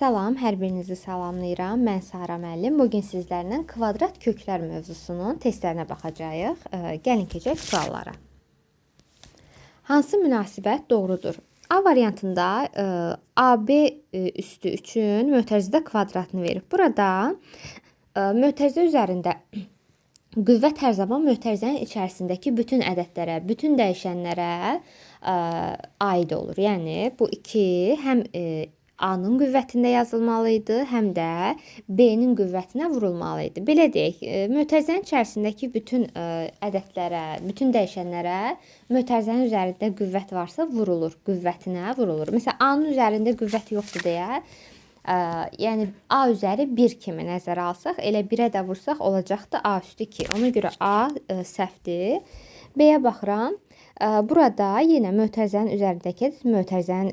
Salam, hər birinizi salamlayıram. Mən Sara müəllim. Bu gün sizlərlə kvadrat köklər mövzusunun testlərinə baxacağıq. Gəlin keçək suallara. Hansı münasibət doğrudur? A variantında AB üstü üçün mötərizədə kvadratını verib. Burada mötərizə üzərində qüvvət hər zaman mötərizənin içərisindəki bütün ədədlərə, bütün dəyişənlərə aid olur. Yəni bu 2 həm A-nın qüvvətində yazılmalı idi, həm də B-nin qüvvətinə vurulmalı idi. Belə deyək, mötərizənin içərisindəki bütün ədədlərə, bütün dəyişənlərə mötərizənin üzərində qüvvət varsa vurulur, qüvvətinə vurulur. Məsələn, A-nın üzərində qüvvət yoxdur deyə, yəni A üzəri 1 kimi nəzərə alsaq, elə 1-ə də vursaq olacaqdı A üstü 2. Ona görə A səhvdir. B-yə baxıram. Burada yenə mötərizənin üzərindəki mötərizənin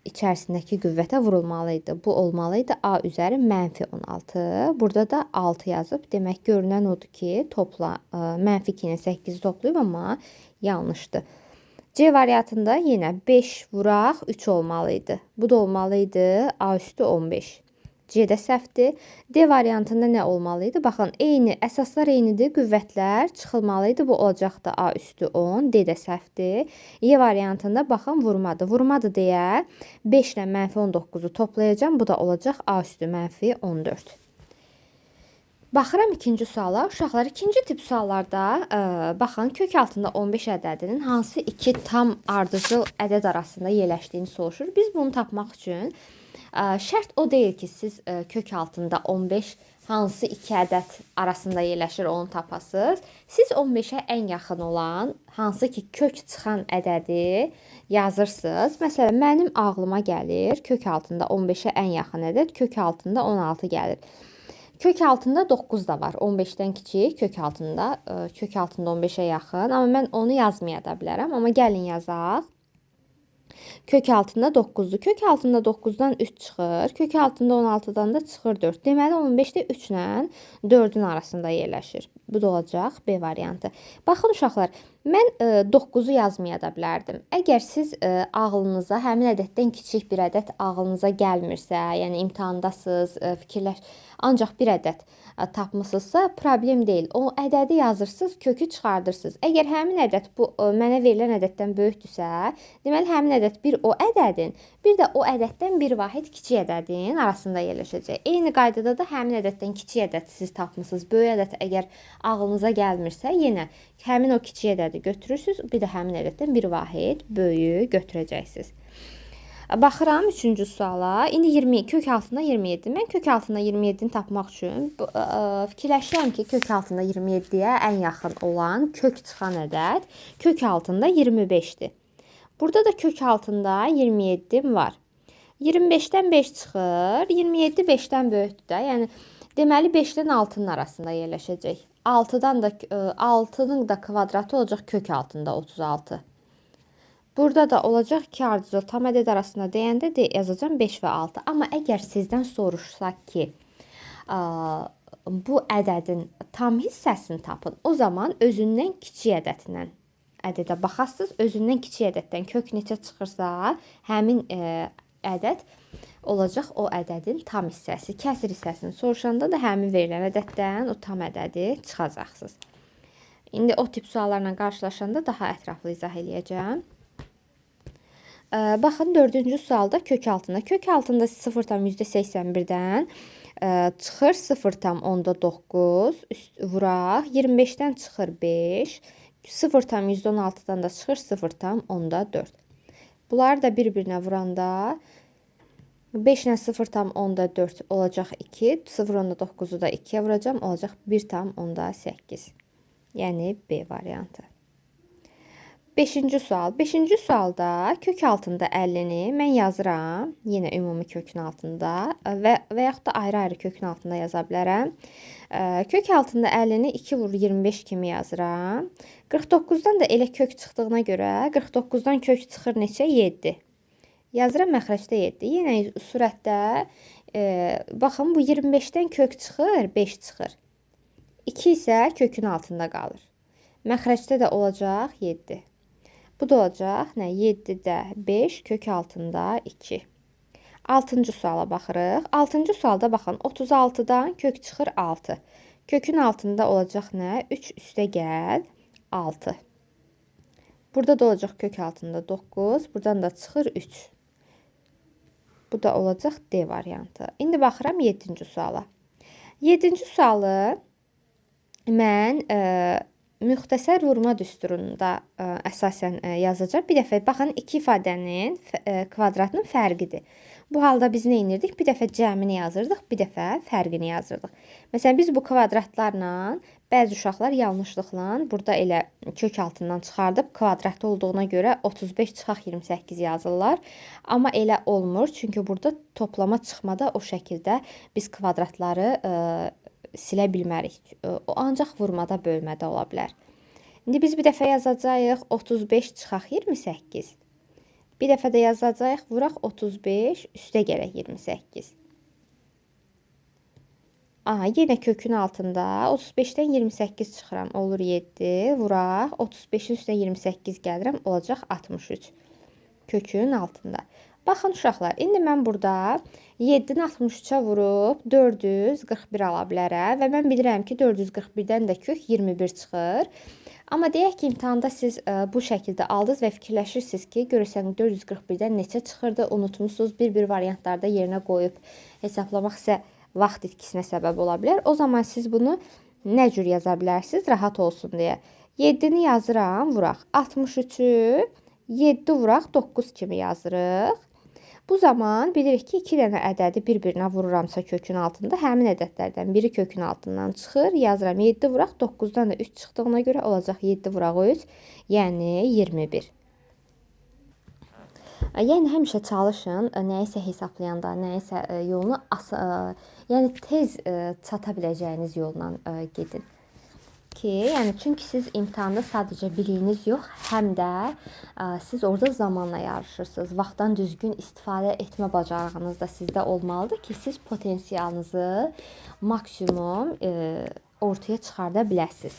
içərisindəki qüvvətə vurulmalı idi. Bu olmalı idi A üzəri mənfi 16. Burada da 6 yazıb. Demək, görünən odur ki, topla mənfi 2 ilə 8-i toplayıb, amma yanlışdır. C variantında yenə 5 vuraq 3 olmalı idi. Bu da olmalı idi A üstü 15. C-də səhvdir. D variantında nə olmalı idi? Baxın, eyni, əsaslar eynidir, qüvvətlər çıxılmalı idi. Bu olacaqdı A üstü 10. D-də səhvdir. Y variantında baxın, vurmadır. Vurmadır deyə 5 ilə mənfi 19-u toplayacağam. Bu da olacaq A üstü mənfi 14. Baxıram ikinci suala. Uşaqlar, ikinci tip suallarda baxın, kök altında 15 ədədinin hansı iki tam ardıcıl ədəd arasında yerləşdiyini soruşur. Biz bunu tapmaq üçün şərt o deyil ki, siz kök altında 15 hansı iki ədəd arasında yerləşir, onu tapasınız. Siz 15-ə ən yaxın olan, hansı ki kök çıxan ədədi yazırsınız. Məsələn, mənim ağlıma gəlir kök altında 15-ə ən yaxın ədəd kök altında 16 gəlir. Kök altında 9 da var. 15-dən kiçik kök altında, kök altında 15-ə yaxın. Amma mən onu yazmaya da bilərəm. Amma gəlin yazaq. Kök altında 9-dur. Kök altında 9-dan 3 çıxır. Kök altında 16-dan da çıxır 4. Deməli 15 də 3 ilə 4-ün arasında yerləşir. Bu da olacaq B variantı. Baxın uşaqlar, mən 9-u yazmaya da bilərdim. Əgər siz ağlınıza həmin ədəddən kiçik bir ədəd ağlınıza gəlmirsə, yəni imtahandasınız, fikirləş, ancaq bir ədəd tapmısınızsa, problem deyil. O ədədi yazırsınız, kökü çıxardırsınız. Əgər həmin ədəd bu mənə verilən ədəddən böyükdürsə, deməli həmin ədəd bir o ədədin, bir də o ədəddən bir vahid kiçik ədədin arasında yerləşəcək. Eyni qaydada da həmin ədəddən kiçik ədəd siz tapmısınız. Böyük ədəd əgər ağlınıza gəlmirsə, yenə həmin o kiçik ədədi götürürsünüz, bir də həmin ədəddən bir vahid böyüyü götürəcəksiniz. Baxıram üçüncü suala. İndi 20 kök altında 27. Mən kök altında 27-ni tapmaq üçün fikirləşirəm ki, kök altında 27-yə ən yaxın olan kök çıxan ədəd kök altında 25-dir. Burada da kök altında 27 var. 25-dən 5 çıxır. 27 5-dən böyükdür də. Yəni deməli 5-dən 6-nın arasında yerləşəcək. 6-dan da 6-nın da kvadratı olacaq kök altında 36. Burada da olacaq 2 ardıcıl tam ədəd arasında deyəndə də yazacağam 5 və 6. Amma əgər sizdən soruşsaq ki, bu ədədin tam hissəsini tapın, o zaman özündən kiçik ədədlə ədədə baxasınız. Özündən kiçik ədəddən kök neçə çıxırsa, həmin ədəd olacaq o ədədin tam hissəsi. Kəsir hissəsini soruşanda da həmin verilən ədəddən o tam ədədi çıxacaqsınız. İndi o tip suallarla qarşılaşanda daha ətraflı izah eləyəcəm. Baxın, dördüncü sualda kök altında. Kök altında 0,81-dən çıxır 0,9 üst vuraq. 25-dən çıxır 5. 0,16-dan da çıxır 0,4. Bunları da bir-birinə vuranda 5 ilə 0,4 olacaq 2. 0,9-u da 2-yə vuracağam. Olacaq 1,8. Yəni B variantı. Beşinci sual. Beşinci sualda kök altında 50-ni mən yazıram. Yenə ümumi kökün altında və yaxud da ayrı-ayrı kökün altında yaza bilərəm. Kök altında 50-ni 2 vur 25 kimi yazıram. 49-dan da elə kök çıxdığına görə 49-dan kök çıxır neçə? 7. Yazıram məxrəcdə 7. Yenə surətdə baxın bu 25-dən kök çıxır, 5 çıxır. 2 isə kökün altında qalır. Məxrəcdə də olacaq 7. Bu da olacaq nə? 7-də 5 kök altında 2. 6-cı suala baxırıq. 6-cı sualda baxın, 36-dan kök çıxır 6. Kökün altında olacaq nə? 3 üstə gəl 6. Burada da olacaq kök altında 9. Buradan da çıxır 3. Bu da olacaq D variantı. İndi baxıram 7-ci suala. 7-ci sualı mən müxtəsər vurma düsturunda əsasən yazacağam. Bir dəfə baxın, iki ifadənin kvadratının fərqidir. Bu halda biz nə edirdik? Bir dəfə cəmini yazırdıq, bir dəfə fərqini yazırdıq. Məsələn, biz bu kvadratlarla bəzi uşaqlar yanlışlıqla burada elə kök altından çıxardıb kvadratı olduğuna görə 35 çıxaq 28 yazırlar. Amma elə olmur. Çünki burada toplama çıxmada o şəkildə biz kvadratları silə bilmərik. O ancaq vurmada, bölmədə ola bilər. İndi biz bir dəfə yazacağıq 35 çıxaq 28. Bir dəfə də yazacağıq, vuraq 35, üstə gələk 28. Aha, yenə kökün altında 35-dən 28 çıxıram, olur 7, vuraq 35-in üstə 28 gəlirəm, olacaq 63. Kökün altında. Baxın uşaqlar, indi mən burada 7-ni 63-ə vurub 441 ala bilərəm və mən bilirəm ki, 441-dən də kök 21 çıxır. Amma deyək ki, imtahanda siz bu şəkildə aldınız və fikirləşirsiniz ki, görürsən 441-dən neçə çıxırdı, unutmuşsunuz, bir-bir variantlarda yerinə qoyub hesablamaq sizə vaxt itkisinə səbəb ola bilər. O zaman siz bunu nə cür yaza bilərsiniz, rahat olsun deyə. 7-ni yazıram, vuraq 63-ü, 7 vuraq 9 kimi yazırıq. Bu zaman bilirik ki, 2 dənə ədədi bir-birinə vururamsa kökün altında, həmin ədədlərdən biri kökün altından çıxır. Yazıram 7 vuraq 9-dan da 3 çıxdığına görə olacaq 7 vuraq 3, yəni 21. Yəni həmişə çalışın, nəyisə hesablayanda, nəyisə yolunu, yəni tez çata biləcəyiniz yolla gedin. Ki, yəni çünki siz imtahanda sadəcə biliyiniz yox, həm də siz orada zamanla yarışırsınız. Vaxtdan düzgün istifadə etmə bacarığınız da sizdə olmalıdır ki, siz potensialınızı maksimum ortaya çıxarda biləsiniz.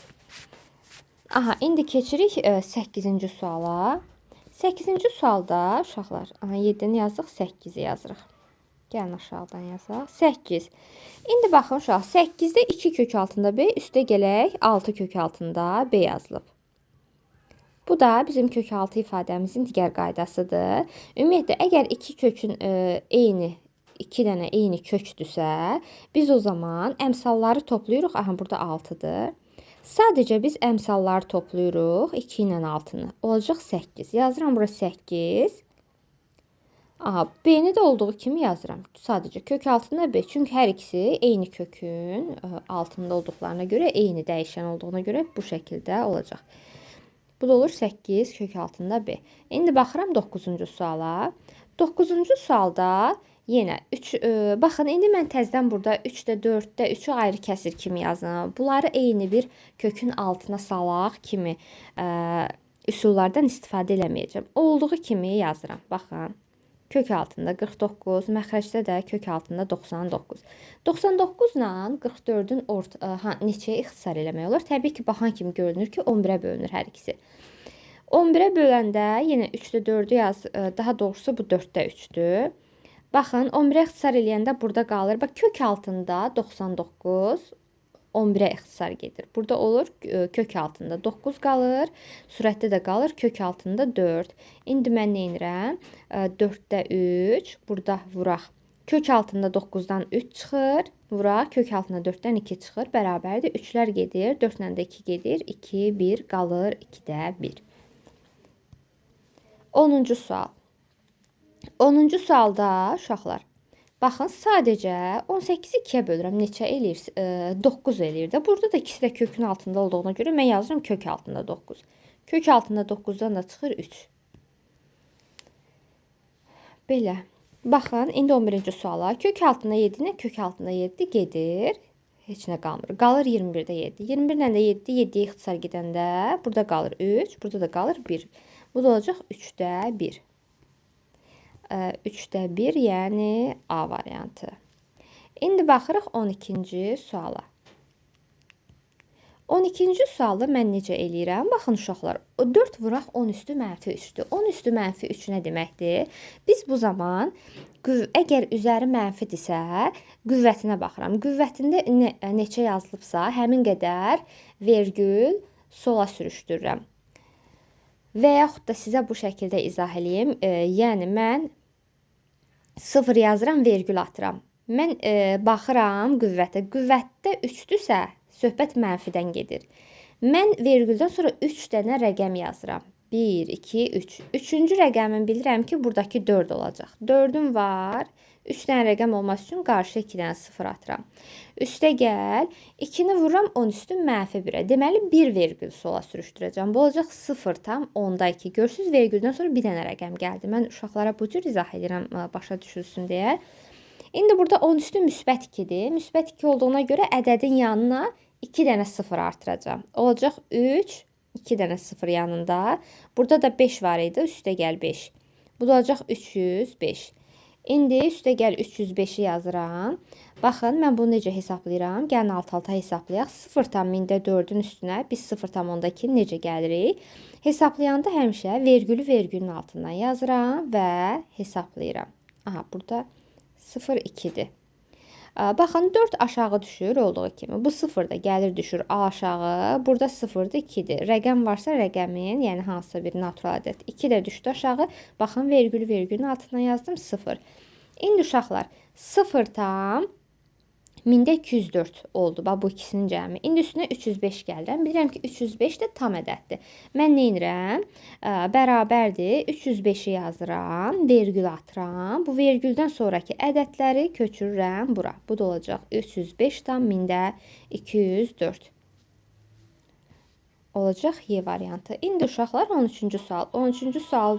Aha, indi keçirik 8-ci suala. 8-ci sualda uşaqlar, aha, 7-ni yazdıq, 8-i yazırıq. Gəlin aşağıdan yazaq. 8. İndi baxın uşaq, 8-də 2 kök altında B, üstə gələk 6 kök altında B yazılıb. Bu da bizim kök altı ifadəmizin digər qaydasıdır. Ümumiyyətlə, əgər iki kökün eyni, iki dənə eyni kökdürsə, biz o zaman əmsalları toplayırıq. Aha, burada 6-dır. Sadəcə biz əmsalları toplayırıq 2 ilə 6-nı. Olacaq 8. Yazıram bura 8. Aha, B-ni də olduğu kimi yazıram. Sadəcə kök altında B. Çünki hər ikisi eyni kökün altında olduqlarına görə, eyni dəyişən olduğuna görə bu şəkildə olacaq. Bu da olur 8 kök altında B. İndi baxıram 9-cu suala. 9-cu sualda yenə 3, baxın indi mən təzədən burada 3-də 4-də 3-ü ayrı kəsir kimi yazım. Bunları eyni bir kökün altına salaq kimi üsullardan istifadə eləməyəcəm. Olduğu kimi yazıram. Baxın. Kök altında 49, məxrəcdə də kök altında 99. 99 ilə 44-ün neçəyə ixtisar eləmək olar? Təbii ki, baxan kimi görünür ki, 11-ə bölünür hər ikisi. 11-ə böləndə yenə 3-də 4-ü yaz, daha doğrusu bu 4-də 3-dür. Baxın, 11-ə ixtisar eləyəndə burada qalır. Bax, kök altında 99, 11-ə ixtisar gedir. Burada olur kök altında 9 qalır, sürətdə də qalır kök altında 4. İndi mən nə edirəm? 4-də 3, burada vuraq. Kök altında 9-dan 3 çıxır, vuraq. Kök altında 4-dən 2 çıxır, bərabərdir. 3-lər gedir, 4-lə də 2 gedir. 2, 1 qalır, 2-də 1. 10-cu sual. 10-cu sualda uşaqlar, baxın, sadəcə 18-i 2-yə bölürəm. Neçə eləyir? 9 eləyir də. Burada da ikisi də kökün altında olduğuna görə mən yazıram kök altında 9. Kök altında 9-dan da çıxır 3. Belə. Baxın, indi 11-ci suala. Kök altında 7 ilə kök altında 7 gedir. Heç nə qalmır. Qalır 21-də 7. 21 ilə də 7, 7-yə ixtisar gedəndə burada qalır 3, burada da qalır 1. Bu da olacaq 3-də 1. 3-də 1, yəni A variantı. İndi baxırıq 12-ci suala. 12-ci sualda mən necə eləyirəm? Baxın uşaqlar, 4 vuraq 10 üstü mənfi 3-dür. 10 üstü mənfi 3 nə deməkdir? Biz bu zaman əgər üzəri mənfidirsə, qüvvətinə baxıram. Qüvvətində neçə yazılıbsa, həmin qədər vergül sola sürüşdürürəm. Və yaxud da sizə bu şəkildə izah eləyim. Yəni mən 0 yazıram, vergül atıram. Mən baxıram qüvvətə. Qüvvətdə 3-dürsə, söhbət mənfidən gedir. Mən vergüldən sonra 3 dənə rəqəm yazıram. 1, 2, 3. Üçüncü rəqəmin bilirəm ki, buradakı 4 olacaq. 4-üm var. 3 dənə rəqəm olması üçün qarşıya 2 dənə 0 atıram. Üstə gəl. 2-ni vururam 10 üstü mənfi 1-ə. Deməli, 1 vergül sola sürüşdürəcəm. Bu olacaq 0,2. Görürsünüz, vergüldən sonra bir dənə rəqəm gəldi. Mən uşaqlara bu cür izah edirəm, başa düşülsün deyə. İndi burada 10 üstü müsbət 2-dir. Müsbət 2 olduğuna görə ədədin yanına 2 dənə 0 artıracağam. Olacaq 3, 2 dənə 0 yanında. Burada da 5 var idi, üstə gəl 5. Bu da olacaq 305. İndi üstə gəl 305-i yazıram. Baxın, mən bunu necə hesablayıram? Gəlin alt-alta hesablayaq. 0,4-ün üstünə biz 0,2 necə gəlirik? Hesablayanda həmişə vergülü vergülün altından yazıram və hesablayıram. Aha, burada 0,2-dir. Baxın, 4 aşağı düşür olduğu kimi. Bu 0 da gəlir düşür aşağı. Burada 0-dır, 2-dir. Rəqəm varsa rəqəmin, yəni hansısa bir natural ədəd. 2 də düşdü aşağı. Baxın, vergülü vergülün altından yazdım 0. İndi uşaqlar, 0,204 oldu. Bax, bu ikisinin cəmi. İndi üstünə 305 gəlirəm. Bilirəm ki, 305 də tam ədəddir. Mən nə edirəm? Bərabərdir. 305-i yazıram, vergül atıram. Bu vergüldən sonraki ədədləri köçürürəm bura. Bu da olacaq 305,204. Olacaq Y variantı. İndi uşaqlar 13-cü sual. 13-cü sual.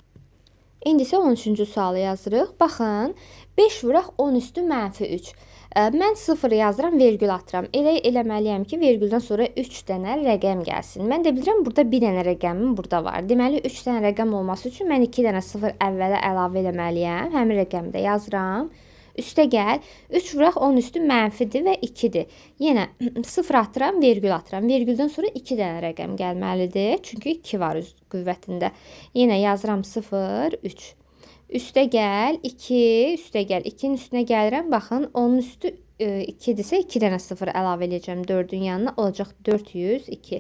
İndi isə 13-cü sualı yazırıq. Baxın, 5 vuraq 10 üstü mənfi 3. Mən 0 yazıram, vergül atıram. Elə eləməliyəm ki, vergüldən sonra 3 dənə rəqəm gəlsin. Mən də bilirəm, burada bir dənə rəqəmim burada var. Deməli, 3 dənə rəqəm olması üçün mən 2 dənə 0 əvvələ əlavə eləməliyəm. Həmin rəqəmi də yazıram. Üstə gəl. 3 vuraq 10 üstü mənfidir və 2-dir. Yenə 0 atıram, vergül atıram. Vergüldən sonra 2 dənə rəqəm gəlməlidir. Çünki 2 var qüvvətində. Yenə yazıram 0, 3. Üstə gəl, 2, üstə gəl. 2-nin üstünə gəlirəm. Baxın, 10-un üstü 2-dirsə 2 dənə 0 əlavə eləyəcəm 4-ün yanına. Olacaq 402.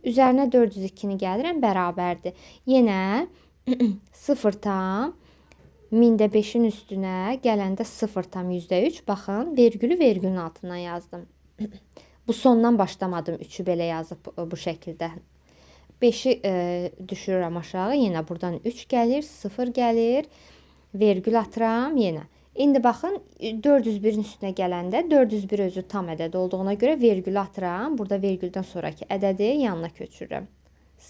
Üzərinə 402-ni gəlirəm, bərabərdir. Yenə 0,5-in üstünə gələndə 0,3. Baxın, vergülü vergülün altından yazdım. Bu sondan başlamadım. 3-ü belə yazıb bu şəkildə. 5-i düşürürəm aşağı. Yenə buradan 3 gəlir, 0 gəlir. Vergül atıram yenə. İndi baxın, 401-in üstünə gələndə 401 özü tam ədəd olduğuna görə vergülü atıram. Burada vergüldən sonraki ədədi yanına köçürürəm.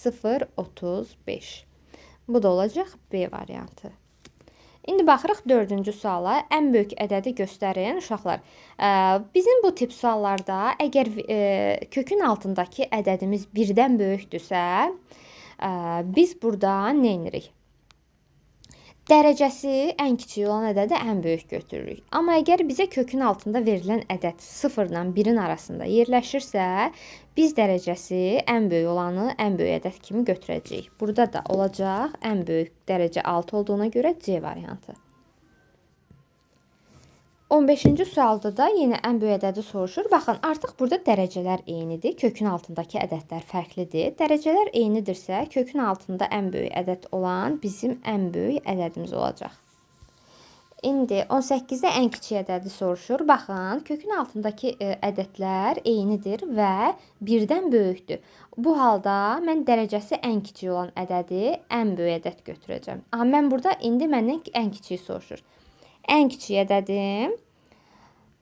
0,35. Bu da olacaq B variantı. İndi baxırıq 4-cü suala. Ən böyük ədədi göstərin uşaqlar. Bizim bu tip suallarda əgər kökün altındakı ədədimiz birdən böyükdürsə, biz burada nə edirik? Dərəcəsi ən kiçik olan ədədi ən böyük götürürük. Amma əgər bizə kökün altında verilən ədəd 0 ilə 1-in arasında yerləşirsə, biz dərəcəsi ən böyük olanı ən böyük ədəd kimi götürəcəyik. Burada da olacaq ən böyük dərəcə 6 olduğuna görə C variantı. 15-ci sualda da yenə ən böyük ədədi soruşur. Baxın, artıq burada dərəcələr eynidir. Kökün altındakı ədədlər fərqlidir. Dərəcələr eynidirsə, kökün altında ən böyük ədəd olan bizim ən böyük ədədimiz olacaq. İndi 18-də ən kiçik ədədi soruşur. Baxın, kökün altındakı ədədlər eynidir və birdən böyükdür. Bu halda mən dərəcəsi ən kiçik olan ədədi ən böyük ədəd götürəcəm. Aha, mən burada indi məndən ən kiçiyi soruşur. Ən kiçik ədədim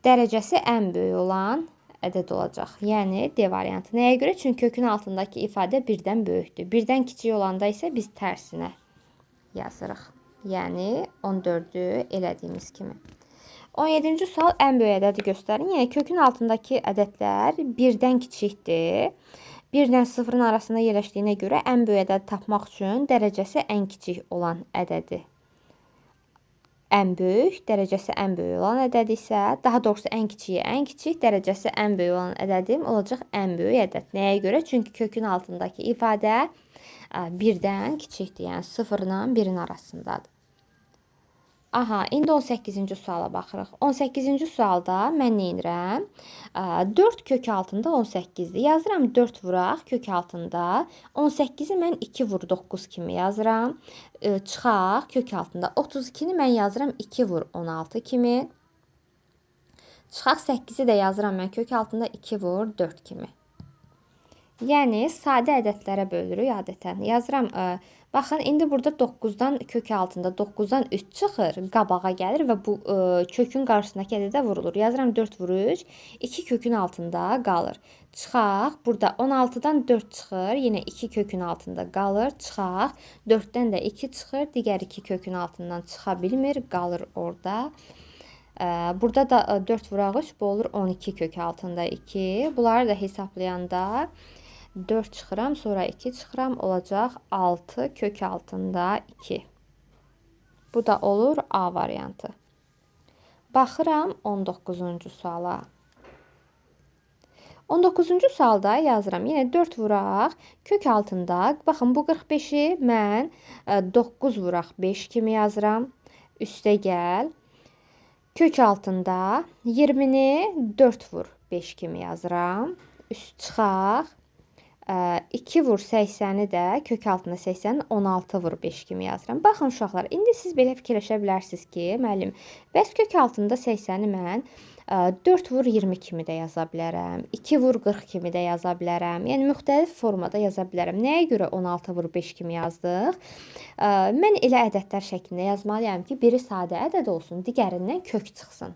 dərəcəsi ən böyük olan ədəd olacaq. Yəni D variantı. Nəyə görə? Çünki kökün altındakı ifadə birdən böyükdür. Birdən kiçik olanda isə biz tərsinə yazırıq. Yəni 14-ü elədiyimiz kimi. 17-ci sual ən böyük ədədi göstərin. Yəni kökün altındakı ədədlər birdən kiçikdir. 1 ilə 0-ın arasında yerləşdiyinə görə ən böyük ədədi tapmaq üçün dərəcəsi ən kiçik olan ədədi ən böyük, dərəcəsi ən böyük olan ədəd isə, daha doğrusu ən kiçiyi ən kiçik, dərəcəsi ən böyük olan ədədim olacaq ən böyük ədəd. Nəyə görə? Çünki kökün altındakı ifadə 1-dən kiçikdir, yəni 0 ilə 1-in arasındadır. Aha, indi 18-ci suala baxırıq. 18-ci sualda mən nə edirəm? 4 kök altında 18-dir. Yazıram 4 vuraq kök altında. 18-i mən 2 vur 9 kimi yazıram. Çıxaq kök altında. 32-ni mən yazıram 2 vur 16 kimi. Çıxaq 8-i də yazıram mən kök altında 2 vur 4 kimi. Yəni sadə ədədlərə bölürük adətən. Yazıram, baxın indi burada 9-dan kök altında 9-dan 3 çıxır, qabağa gəlir və bu kökün qarşısındakı ədədə vurulur. Yazıram 4 vur 3, 2 kökün altında qalır. Çıxaq, burada 16-dan 4 çıxır, yenə 2 kökün altında qalır. Çıxaq, 4-dən də 2 çıxır, digər 2 kökün altından çıxa bilmir, qalır orada. Burada da 4 vuraq 3, bu olur 12 kök altında 2. Bunları da hesablayanda 4 çıxıram, sonra 2 çıxıram, olacaq 6 kök altında 2. Bu da olur A variantı. Baxıram 19-cu suala. 19-cu sualda yazıram. Yenə 4 vuraq kök altında. Baxın bu 45-i mən 9 vuraq 5 kimi yazıram. Üstə gəl. Kök altında 20-ni 4 vur 5 kimi yazıram. Üst çıxaq. 2 vur 80-i də kök altında 80-i 16 vur 5 kimi yazıram. Baxın uşaqlar, indi siz belə fikirləşə bilərsiniz ki, müəllim, bəs kök altında 80-i mən 4 vur 20 kimi də yaza bilərəm, 2 vur 40 kimi də yaza bilərəm. Yəni müxtəlif formada yaza bilərəm. Nəyə görə 16 vur 5 kimi yazdıq? Mən elə ədədlər şəklində yazmalıyam ki, biri sadə ədəd olsun, digərindən kök çıxsın.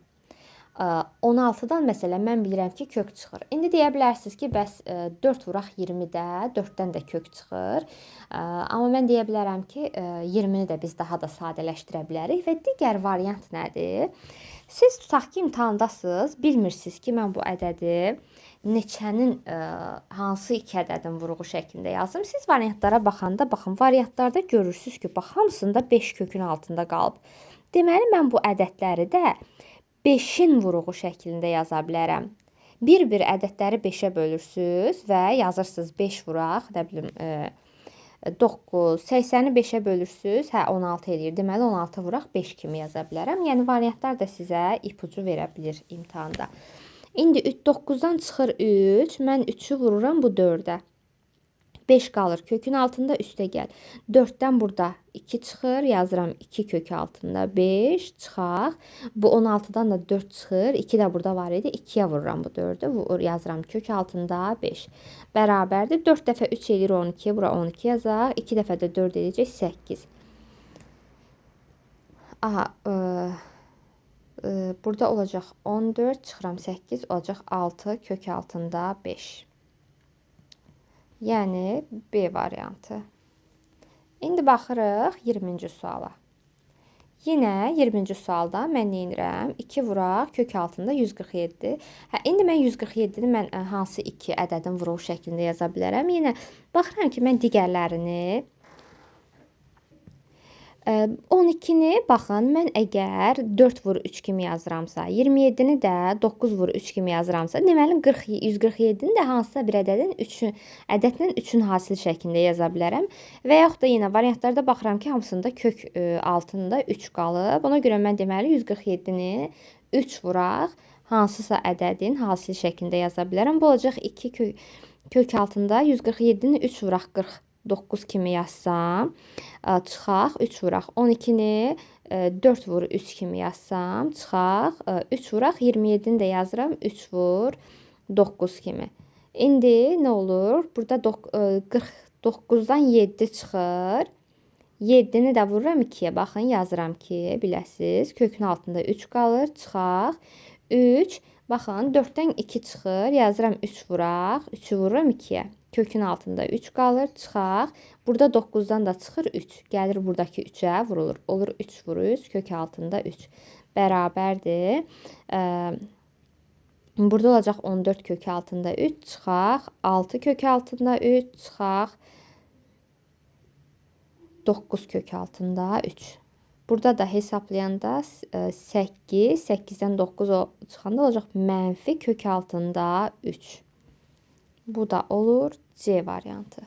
16-dan məsələn mən bilirəm ki, kök çıxır. İndi deyə bilərsiniz ki, bəs 4 vuraq 20-də 4-dən də kök çıxır. Amma mən deyə bilərəm ki, 20-ni də biz daha da sadələşdirə bilərik və digər variant nədir? Siz tutaq ki, imtahandasınız, bilmirsiniz ki, mən bu ədədi neçənin hansı iki ədədin vuruğu şəklində yazım. Siz variantlara baxanda, baxın, variantlarda görürsünüz ki, bax, hamısında 5 kökün altında qalıb. Deməli, mən bu ədədləri də 5-in vuruğu şəklində yaza bilərəm. Bir-bir ədədləri 5-ə bölürsünüz və yazırsınız 5 vuraq, nə bilim, 9, 80-i 5-ə bölürsünüz, hə 16 eləyir. Deməli 16 vuraq 5 kimi yaza bilərəm. Yəni variantlar da sizə ipucu verə bilir imtahanda. İndi 9-dan çıxır 3, mən 3-ü vururam bu 4-ə. 5 qalır kökün altında, üstə gəl. 4-dən burada 2 çıxır, yazıram 2 kök altında 5 çıxaq. Bu 16-dan da 4 çıxır, 2 də burada var idi. 2-yə vururam bu 4-ü, yazıram kök altında 5. Bərabərdir. 4 dəfə 3 eləyir 12, bura 12 yazaq. 2 dəfə də 4 eləyəcək 8. Aha, burada olacaq 14, çıxıram 8, olacaq 6 kök altında 5. Yəni B variantı. İndi baxırıq 20-ci suala. Yenə 20-ci sualda mən nə edirəm? 2 vuraq kök altında 147. Hə, indi mən 147-ni mən hansı iki ədədin vuruğu şəklində yaza bilərəm? Yenə baxıram ki, mən digərlərini 12-ni baxın, mən əgər 4 vur 3 kimi yazıramsa, 27-ni də 9 vur 3 kimi yazıramsa, deməli 147-ni də hansısa bir ədədin 3-ü, ədədlə 3-ün hasil şəklində yaza bilərəm. Və yaxud da yenə variantlarda baxıram ki, hamısında kök altında 3 qalıb. Ona görə mən deməli 147-ni 3 vuraq hansısa ədədin hasil şəklində yaza bilərəm. Bu olacaq 2 kök altında 147-ni 3 vuraq 49 kimi yazsam, çıxaq 3 vuraq 12-ni 4 vur 3 kimi yazsam, çıxaq 3 vuraq 27-ni də yazıram 3 vur 9 kimi. İndi nə olur? Burada 49-dan 7 çıxır. 7-ni də vururam 2-yə. Baxın, yazıram ki, biləsiniz, kökün altında 3 qalır, çıxaq 3. Baxın, 4-dən 2 çıxır, yazıram 3 vuraq, 3-ü vururam 2-yə. Kökün altında 3 qalır, çıxaq. Burada 9-dan da çıxır 3. Gəlir buradakı 3-ə vurulur. Olur 3 vur 3, kök altında 3. Bərabərdir. Burada olacaq 14 kök altında 3, çıxaq. 6 kök altında 3, çıxaq. 9 kök altında 3. Burada da hesablayanda 8, 8-dən 9 çıxanda olacaq mənfi kök altında 3. Bu da olur C variantı.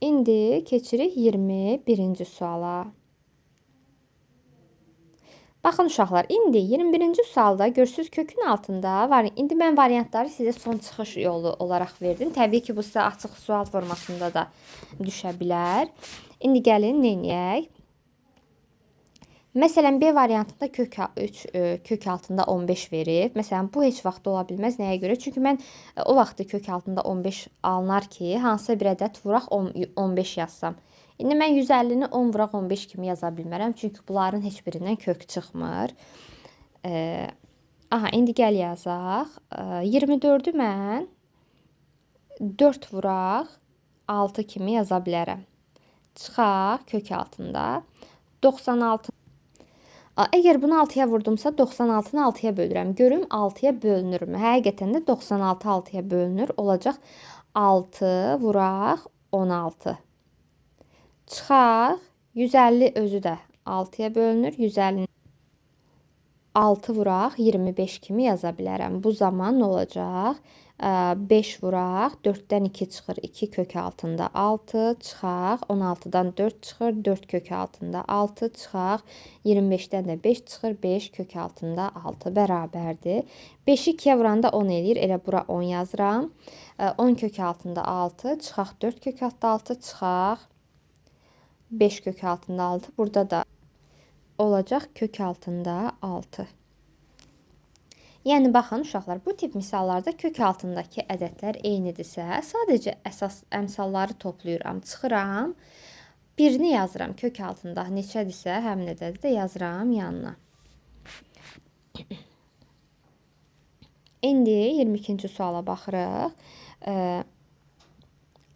İndi keçirik 21-ci suala. Baxın uşaqlar, indi 21-ci sualda görürsünüz kökün altında var. İndi mən variantları sizə son çıxış yolu olaraq verdim. Təbii ki, bu sizə açıq sual formasında da düşə bilər. İndi gəlin nə edək? Məsələn, B variantında kök 3 kök altında 15 verib. Məsələn, bu heç vaxt ola bilməz. Nəyə görə? Çünki mən o vaxtı kök altında 15 alınar ki, hansısa bir ədəd vuraq 15 yazsam. İndi mən 150-ni 10 vuraq 15 kimi yaza bilmərəm. Çünki bunların heç birindən kök çıxmır. Aha, indi gəl yazaq. 24-ü mən 4 vuraq 6 kimi yaza bilərəm. Çıxaq kök altında. 96. Əgər bunu 6-ya vurdumsa 96-nı 6-ya bölürəm. Görüm 6-ya bölünürmü? Həqiqətən də 96 6-ya bölünür. Olacaq 6 vuraq 16. Çıxaq 150 özü də 6-ya bölünür. 150 6 vuraq 25 kimi yaza bilərəm. Bu zaman nə olacaq? 5 vuraq 4-dən 2 çıxır. 2 kök altında 6 çıxaq. 16-dan 4 çıxır. 4 kök altında 6 çıxaq. 25-dən də 5 çıxır. 5 kök altında 6 bərabərdir. 5-i 2-yə vuranda 10 eləyir. Elə bura 10 yazıram. 10 kök altında 6 çıxaq. 4 kök altında 6 çıxaq. 5 kök altında 6. Burada da olacaq kök altında 6. Yəni baxın uşaqlar, bu tip misallarda kök altındakı ədədlər eynidirsə, sadəcə əsas əmsalları toplayıram, çıxıram, birini yazıram kök altında neçədirsə, həmin ədədi də yazıram yanına. İndi 22-ci suala baxırıq.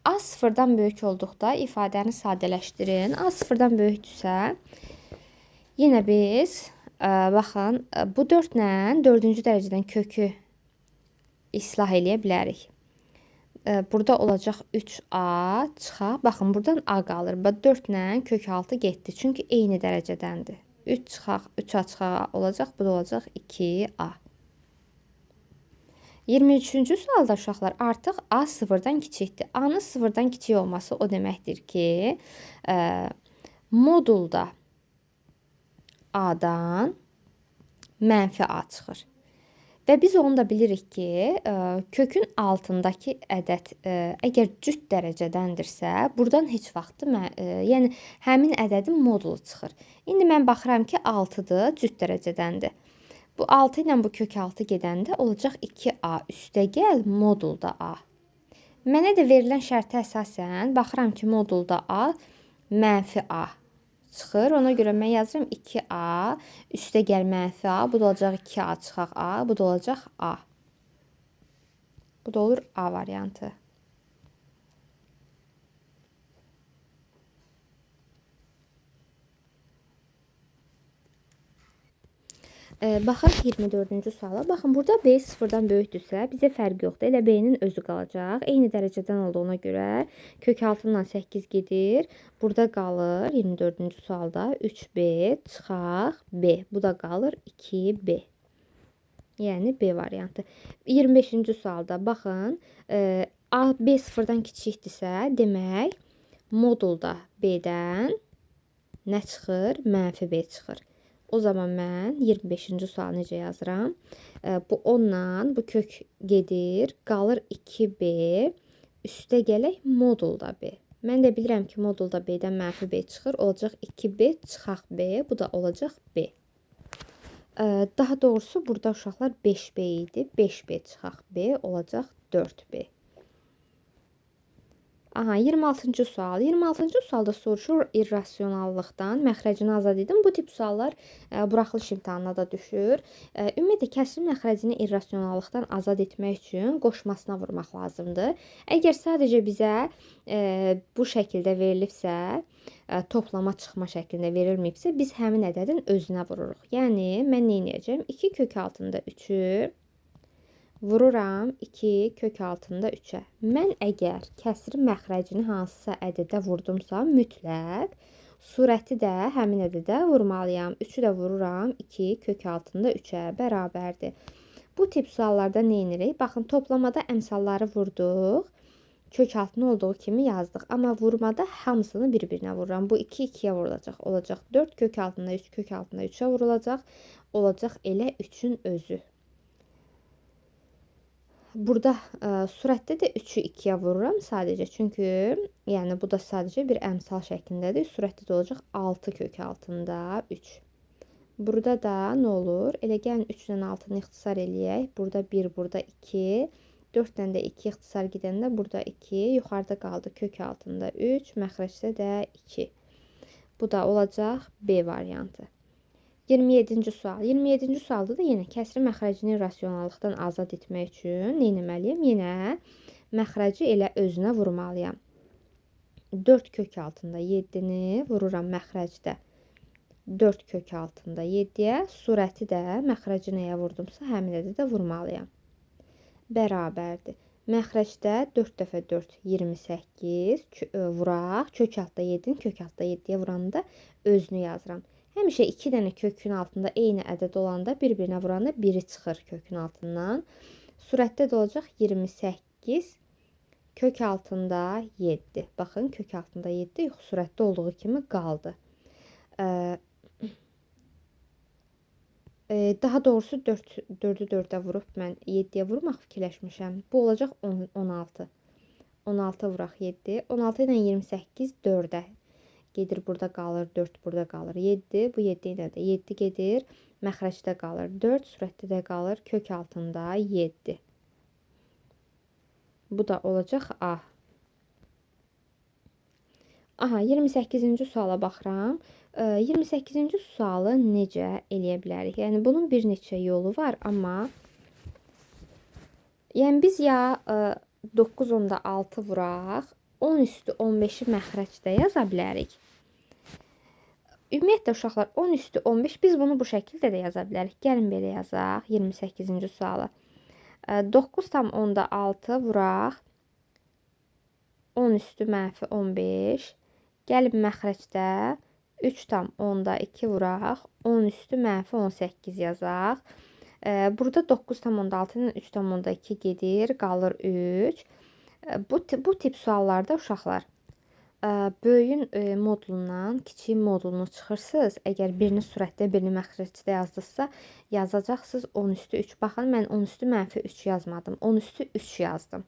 A sıfırdan böyük olduqda ifadəni sadələşdirin. A sıfırdan böyükdürsə, yenə biz baxın, bu 4 ilə 4-cü dərəcədən kökü islah eləyə bilərik. Burada olacaq 3A çıxaq. Baxın, buradan A qalır. 4 ilə kök 6 getdi. Çünki eyni dərəcədəndir. 3 çıxaq, 3A çıxaq olacaq. Bu da olacaq 2A. 23-cü sualda uşaqlar artıq A sıfırdan kiçikdir. A-nın sıfırdan kiçik olması o deməkdir ki, modulda A-dan mənfi A çıxır. Və biz onu da bilirik ki, kökün altındakı ədəd əgər cüt dərəcədəndirsə, buradan heç vaxtı, yəni həmin ədədin modulu çıxır. İndi mən baxıram ki, 6-dır, cüt dərəcədəndir. Bu 6 ilə bu kök 6 gedəndə olacaq 2A üstəgəl modulda A. Mənə də verilən şərtə əsasən baxıram ki, modulda A mənfi A çıxır. Ona görə mən yazıram 2A üstəgəl mənfi A. Bu da olacaq 2A çıxaq A. Bu da olacaq A. Bu da olur A variantı. Baxırıq 24-cü suala. Baxın, burada B sıfırdan böyükdürsə, bizə fərqi yoxdur. Elə B-nin özü qalacaq. Eyni dərəcədən olduğuna görə kök altından 8 gedir. Burada qalır 24-cü sualda 3B çıxaq B. Bu da qalır 2B. Yəni B variantı. 25-ci sualda baxın, A, B sıfırdan kiçikdirsə, demək modulda B-dən nə çıxır? Mənfi B çıxır. O zaman mən 25-ci sualı necə yazıram? Bu 10-la bu kök gedir. Qalır 2B. Üstə gələk modulda B. Mən də bilirəm ki, modulda B-dən mənfi B çıxır. Olacaq 2B çıxaq B. Bu da olacaq B. Daha doğrusu burada uşaqlar 5B idi. 5B çıxaq B olacaq 4B. Aha, 26-cı sual. 26-cı sualda soruşur irrasionallıqdan. Məxrəcini azad edin. Bu tip suallar buraxılış imtahanına da düşür. Ümumiyyətlə, kəsirin məxrəcini irrasionallıqdan azad etmək üçün qoşmasına vurmaq lazımdır. Əgər sadəcə bizə bu şəkildə verilibsə, toplama çıxma şəklində verilməyibsə, biz həmin ədədin özünə vururuq. Yəni, mən nə edəcəm? 2 kök altında 3-ü vururam 2 kök altında 3-ə. Mən əgər kəsirin məxrəcini hansısa ədədə vurdumsa, mütləq Surəti də həmin ədədə vurmalıyam. 3-ü də vururam. 2 kök altında 3-ə bərabərdir. Bu tip suallarda nə edirik? Baxın, toplamada əmsalları vurduq. Kök altını olduğu kimi yazdıq. Amma vurmada hamısını bir-birinə vururam. Bu 2 2-yə vurulacaq. Olacaq 4 kök altında 3 kök altında 3-ə vurulacaq. Olacaq elə 3-ün özü. Burada surətdə də 3-ü 2-yə vururam sadəcə. Çünki yəni bu da sadəcə bir əmsal şəklindədir. Surətdə də olacaq 6 kök altında 3. Burada da nə olur? Elə gəlin 3 ilə 6-nı ixtisar eləyək. Burada 1, burada 2. 4 ilə də 2 ixtisar gedəndə burada 2. Yuxarıda qaldı kök altında 3. Məxrəcdə də 2. Bu da olacaq B variantı. 27-ci sual. 27-ci sualda da yenə kəsri məxrəcini rasionallıqdan azad etmək üçün nə etməliyəm? Yenə məxrəci elə özünə vurmalıyam. 4 kök altında 7-ni vururam məxrəcdə. 4 kök altında 7-yə, surəti də məxrəci nəyə vurdumsa həmin ədədə vurmalıyam. Bərabərdir. Məxrəcdə 4 dəfə 4 28 vuraq. Kök altda 7-ni kök altda 7-yə vuranda özünü yazıram. Həmişə 2 dənə kökün altında eyni ədəd olanda bir-birinə vuranda biri çıxır kökün altından. Surətdə də olacaq 28 kök altında 7. Baxın, kök altında 7 yox, surətdə olduğu kimi qaldı. Daha doğrusu 4-ü 4-ə vurub mən 7-yə vurmaq fikirləşmişəm. Bu olacaq 16. 16 vuraq 7. 16 ilə 28 4-ə. Gedir, burada qalır 4, burada qalır 7. Bu 7 ilə də 7 gedir. Məxrəcdə qalır 4, surətdə də qalır kök altında 7. Bu da olacaq A. Aha, 28-ci suala baxıram. 28-ci sualı necə eləyə bilərik? Yəni, bunun bir neçə yolu var, amma yəni biz ya 9,6 vuraq, 10 üstü 15-i məxrəcdə yaza bilərik. Ümumiyyətlə, uşaqlar, 10 üstü 15, biz bunu bu şəkildə də yaza bilərik. Gəlin belə yazaq 28-ci sualı. 9,6 vuraq, 10 üstü mənfi 15. Gəlin məxrəcdə 3,2 vuraq, 10 üstü mənfi 18 yazaq. Burada 9,6 ilə 3,2 gedir, qalır 3. Bu tip suallarda uşaqlar, böyüyün modulundan kiçiyin modulunu çıxırsınız. Əgər birini surətdə, birini məxrəcdə yazdıqsa, yazacaqsınız 10 üstü 3. Baxın, mən 10 üstü mənfi 3 yazmadım. 10 üstü 3 yazdım.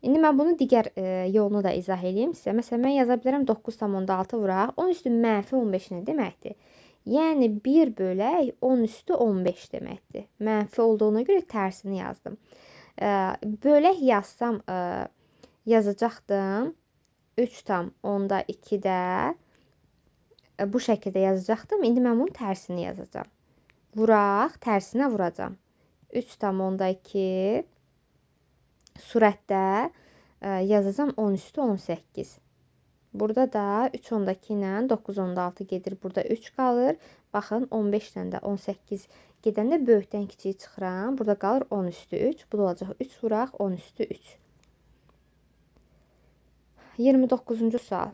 İndi mən bunu digər yolunu da izah edeyim sizə. Məsələn, mən yaza bilərəm 9,6 vuraq. 10 üstü mənfi 15 nə deməkdir? Yəni 1 bölək 10 üstü 15 deməkdir. Mənfi olduğuna görə tərsini yazdım. Bölək yazsam yazacaqdım. 3,2-də bu şəkildə yazacaqdım. İndi mən bunun tərsini yazacağam. Vuraq, tərsinə vuracağam. 3,2 surətdə yazacağam 10 üstü 18. Burada da 3,2 ilə 9,6 gedir. Burada 3 qalır. Baxın, 15 ilə də 18 gedəndə böyükdən kiçiyi çıxıram. Burada qalır 10 üstü 3. Bu da olacaq 3 vuraq 10 üstü 3. 29-cu sual.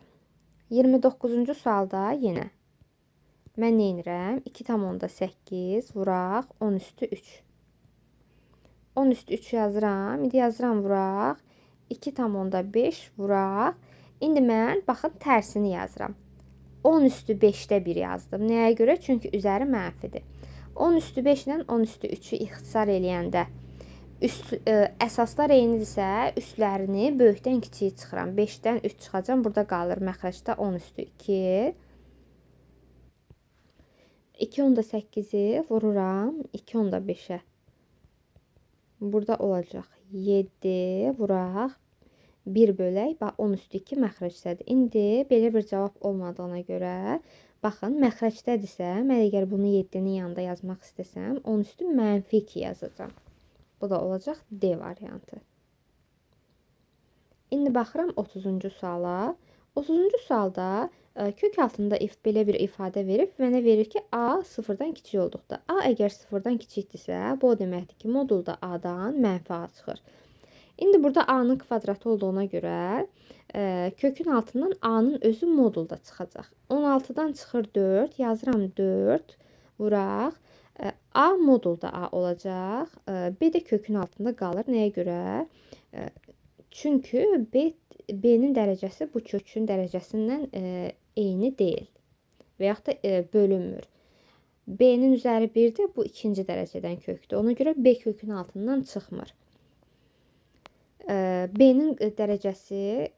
29-cu sualda yenə mən nə edirəm? 2,8 vuraq 10 üstü 3. 10 üstü 3 yazıram. İndi yazıram vuraq. 2,5 vuraq. İndi mən baxın tərsini yazıram. 10 üstü 5-də 1 yazdım. Nəyə görə? Çünki üzəri mənfidir. 10 üstü 5 ilə 10 üstü 3-ü ixtisar eləyəndə əsaslar eynidirsə, üstlərini böyükdən kiçiyi çıxıram. 5-dən 3 çıxacam. Burada qalır məxrəcdə 10 üstü 2. 2,8-i vururam 2,5-ə. Burada olacaq 7 vuraq 1 bölək, bax 10 üstü 2 məxrəcdədir. İndi belə bir cavab olmadığına görə, baxın, məxrəcdədirsə, mən əgər bunu 7-nin yanında yazmaq istəsəm, 10 üstü mənfi 2 yazacağam. Bu da olacaq D variantı. İndi baxıram 30-cu suala. 30-cu sualda kök altında if belə bir ifadə verib, mənə verir ki, A sıfırdan kiçik olduqda. A əgər sıfırdan kiçikdirsə, bu o deməkdir ki, modulda A-dan mənfi A çıxır. İndi burada A-nın kvadratı olduğuna görə Kökün altından A-nın özü modulda çıxacaq. 16-dan çıxır 4, yazıram 4, vuraq. A modulda A olacaq. B də kökün altında qalır. Nəyə görə? Çünki B-nin dərəcəsi bu kökün dərəcəsindən eyni deyil və yaxud da bölünmür. B-nin üzəri 1-dir, bu ikinci dərəcədən kökdür. Ona görə B kökün altından çıxmır. B-nin dərəcəsi...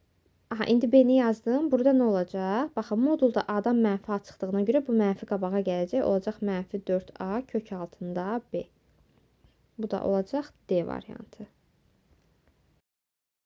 Aha, indi B-ni yazdım. Burada nə olacaq? Baxın, modulda A-dan mənfi A çıxdığına görə bu mənfi qabağa gələcək. Olacaq mənfi 4A kök altında B. Bu da olacaq D variantı.